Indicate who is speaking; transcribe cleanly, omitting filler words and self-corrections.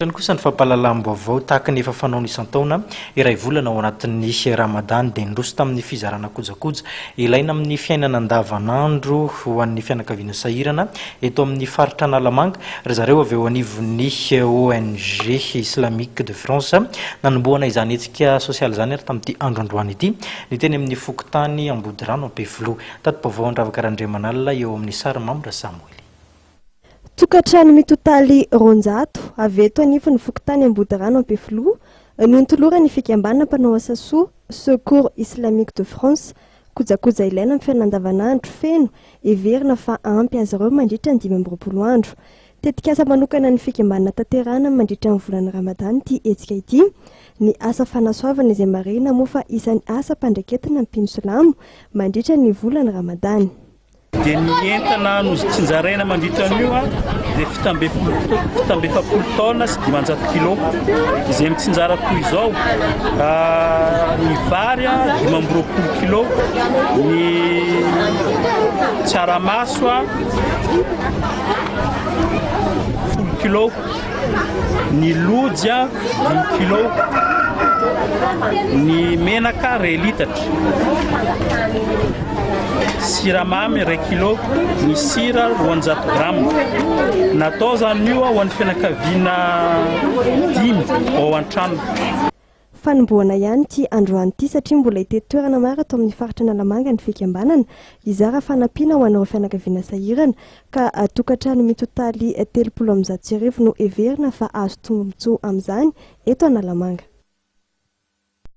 Speaker 1: Hatrany kosa ny fampahalalam-baovao tahaka ny efa fanaony isan-taona, iray volana ao anatin'ny Ramadany dia niroso tamin'ny fizarana kojakoja ilaina amin'ny fiainana andavanandro ho an'ny fianakaviana sahirana eto amin'ny faritra Analamanga ry zareo avy eo anivon'ny ONG Islamique de France. Nanombohana izany hetsika sosialy izany ary tamin'ity andro androany ity ny teny amin'ny fokontany Ambodirano Ampefiloha. Tati-baovao Andravaka Randriamanalina eo amin'ny sary Mamy Rasamoely.
Speaker 2: Tokantrano mitotaly 200 avy eto anivon'ny fokontany Ambodirano Ampefiloha no notoloran'ny fikambanana mpanao asa soa Secours Islamique de France kojakoja ilaina amin'ny fiainana andavanandro feno heverina fa ampy azy ireo mandritra ny 25 andro. Tetikasa manokana ny fikambanana tanterahana mandritra ny volana Ramadany ity hetsika ity. Ny asa fanasoavana izay marihina moa fa isan'ny asa ampandraiketina ny mpino silamo mandritra ny volana Ramadany.
Speaker 3: Dia ny entana notsinjaraina mandritra an'io dia 47 taona sy 500 kilo izay mitsinjara toy izao ny vary 25 kilo, ny tsaramaso 10 kilo, ny lojy 5 kilo, ny menaka iray litatra, siramamy iray kilo, ny sira 200 grama. Natao izany io ho an'ny fianakaviana dimy ao an-trano.
Speaker 2: Fanombohana ihany ity androany ity satria mbola hitety toerana maro ato amin'ny faritra Analamanga ny fikambanana hizara fanampiana ho an'ireo fianakaviana sahirana ka tokantrano mitotaly 1130 no heverina fa hahazo tombontsoa amin'izany eto Analamanga.